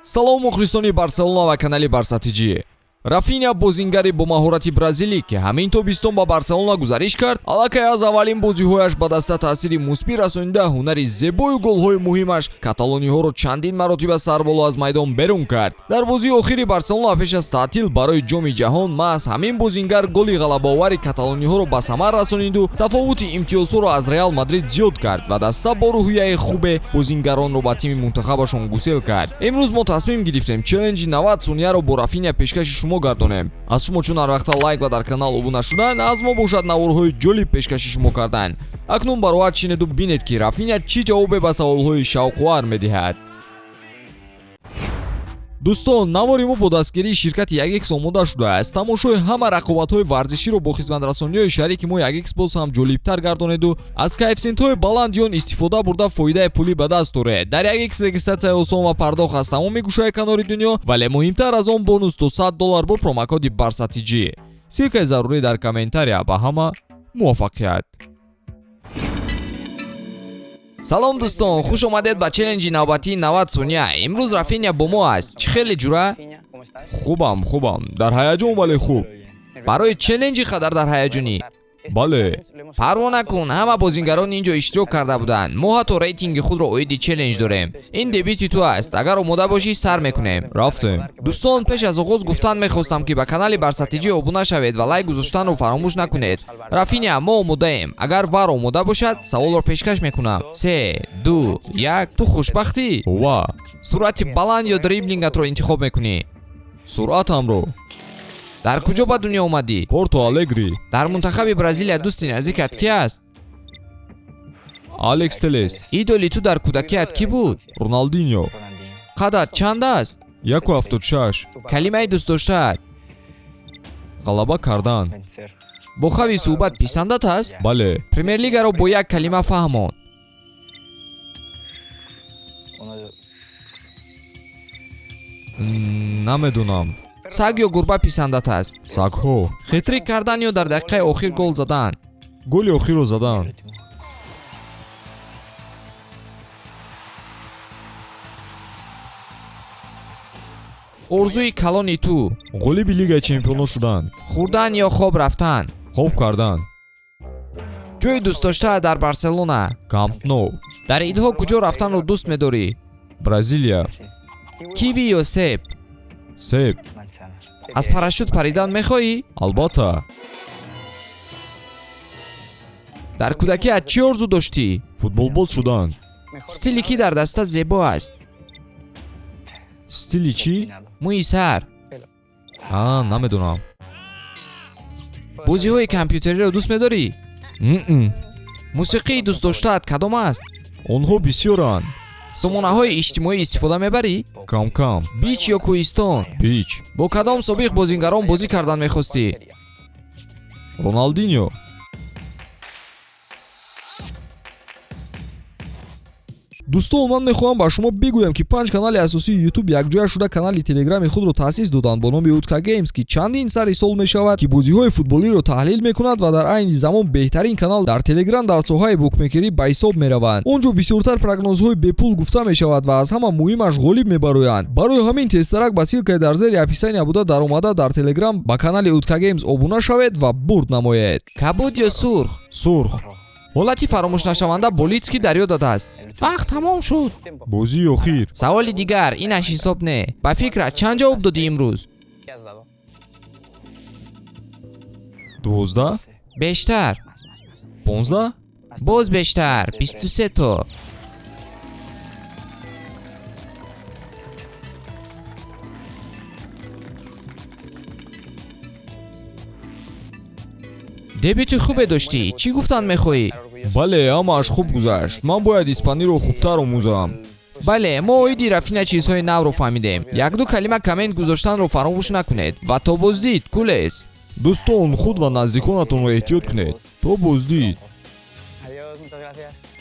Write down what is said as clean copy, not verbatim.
Салом, мухлисони Барселона ва канали Барса ТЖ. Рафиня, бозингари бо маҳорати бразилӣ, ки ҳамин тобистон ба Барселона гузариш кард, аллакай аз аввалин бозиҳояш ба даста таъсири мусбӣ расонида, ҳунари зебою голҳои муҳимаш каталониҳоро чандин маротиба сарболо аз майдон берун кард. Дар бозии охири Барселона пеш аз таътил барои Ҷоми ҷаҳон маҳз ҳамин бозингар голи ғалабаовари каталониҳоро ба самар расониду тафовути имтиёзҳоро аз Реал Мадрид зиёд кард ва даста бо рӯҳияи хубе бозингаронро ба тими мунтахабашон гусел кард. Имрӯз мо тасмим гирифтем челленҷи 90 сонияро бо Рафиня пешкаши шумо гардонем. Аз шумо чун ҳар вақта лайк ва дар канал обуна шудан, аз мо бошад наворҳои ҷолиб пешкаши шумо кардан. Акнун бароҳат шинеду бинед, ки Рафиня чӣ ҷавобе ба саволҳои шавқовар медиҳад. Дӯстон, навори мо бо дастгирии ширкати Ягекс омода шудааст. Тамошои ҳама рақобатҳои варзиширо бо хизматрасониҳои шарики мо Ягекс боз ҳам ҷолибтар гардонеду аз коэффисиентҳои баланди он истифода бурда, фоидаи пулӣ ба даст оред. Дар Ягекс регистратсияи осон ва пардохт аз тамоми гӯшаи канори дунё, вале муҳимтар аз он бонус то 100 доллар бо промокоди БАРСАТИҷ. Ссылкаи зарурӣ дар комментария. Ба ҳама муваффақият! Салом, дӯстон, хуш омадед ба челленҷи навбатии 90 сония. Имрӯз Рафиня бо мо аст. Чӣ хеле, ҷура? Хубам, хубам, дар ҳаяҷон, вале хуб. Барои челленҷи қадар дар ҳаяҷонӣ? Бале. Парво накун, ҳама бозингарон ин ҷо иштирок карда буданд. Мо ҳатто рейтинги худро оиди челлендж дорем. Ин дебюти ту аст. Агар омода бошӣ, сар мекунем. Рафтем. Дӯстон, пеш аз оғоз гуфтан мехостам, ки ба канали Барсатиҷӣ обуна шавед ва лайк гузоштанро фаромӯш накунед. Рафиня, мо омодаем. Агар вар омода бошад, саволро пешкаш мекунам. Се, ду, як. Ту хушбахтӣ? Ва. Суръати баланд ё дриблингатро интихоб мекунӣ? Суръатамро. Дар куҷо ба дунё омадӣ? Порту Алегри. Дар мунтахаби Бразилия дӯсти наздикат ки аст? Алекс Телес. Идоли ту дар кӯдакият кӣ буд? Роналдиньо. Қадат чанд аст? 1,76. Калимаи дӯстдоштаат? Ғалаба кардан. Бо хави суҳбат писандат аст? Бале. Премерлигаро бо як калима фаҳмон. Намедонам. Саг ё гурба писандат аст? Сагҳо. Хетрик кардан ё дар дақиқаи охир гол задан? Голи охирро задан. Орзуи калони ту? Ғолиби Лигаи чемпионҳо шудан. Хӯрдан ё хоб рафтан? Хоб кардан. Ҷои дӯстдоштаат дар Барселона? Камп Ноу. Дар идҳо куҷо рафтанро дӯст медорӣ? Бразилия. Киви ё себ? Себ. Аз парашют паридан мехоҳӣ? Албатта. Дар кӯдакиат чӣ орзу доштӣ? Футболбоз шудан. Стили кӣ дар даста зебо аст? Стили чӣ? Мӯи сар. А, намедонам. Бозиҳои компютериро дӯст медорӣ? Н. Мусиқии дӯстдоштаат кадом аст? Онҳо бисёранд. Сомонаҳои иҷтимоӣ истифода мебарӣ? Кам кам. Бич ё кӯҳистон? Бич. Бо кадом собиқ бозингарон бозӣ кардан мехостӣ? Роналдиньо. Дӯстон, ман мехоҳам ба шумо бигӯям, ки панҷ канали асосии Ютуб якҷоя шуда канали Телеграми худро таъсис доданд бо номи Утка Геймс, ки чандин сари сол мешавад, ки бозиҳои футболиро таҳлил мекунад ва дар айни замон беҳтарин канал дар Телеграм дар соҳаи букмекерӣ ба ҳисоб мераванд. Он ҷо бисёртар прогнозҳои бепул гуфта мешавад ва аз ҳама муҳимаш ғолиб мебароянд. Барои ҳамин тезтарак ба ссылкаи дар зери описания буда даромада, дар Телеграм ба канали Утка Геймс обуна шавед ва бурд намоед. Кабуд ё сурх? Сурх. Ҳолати фаромӯшнашаванда бо Лиц ки дар ёдат аст? Вақт тамом шуд. Бозии охир. Саволи дигар, инаш ҳисоб не. Ба фикрат, чанд ҷавоб додӣ имрӯз? 12. Бештар. 15. Боз бештар, 23 то. Дебюти хубе доштӣ. Чӣ гуфтан мехоҳӣ? Бале, ҳамааш хуб гузашт. Ман бояд испаниро хубтар омӯзам. Бале, мо оиди Рафина чизҳои навро фаҳмидем. Якду калима коммент гузоштанро фаромӯш накунед ва то боздид, кулес. Дӯстон, худ ва наздиконатонро эҳтиёт кунед. То боздид. Adiós, muchas gracias.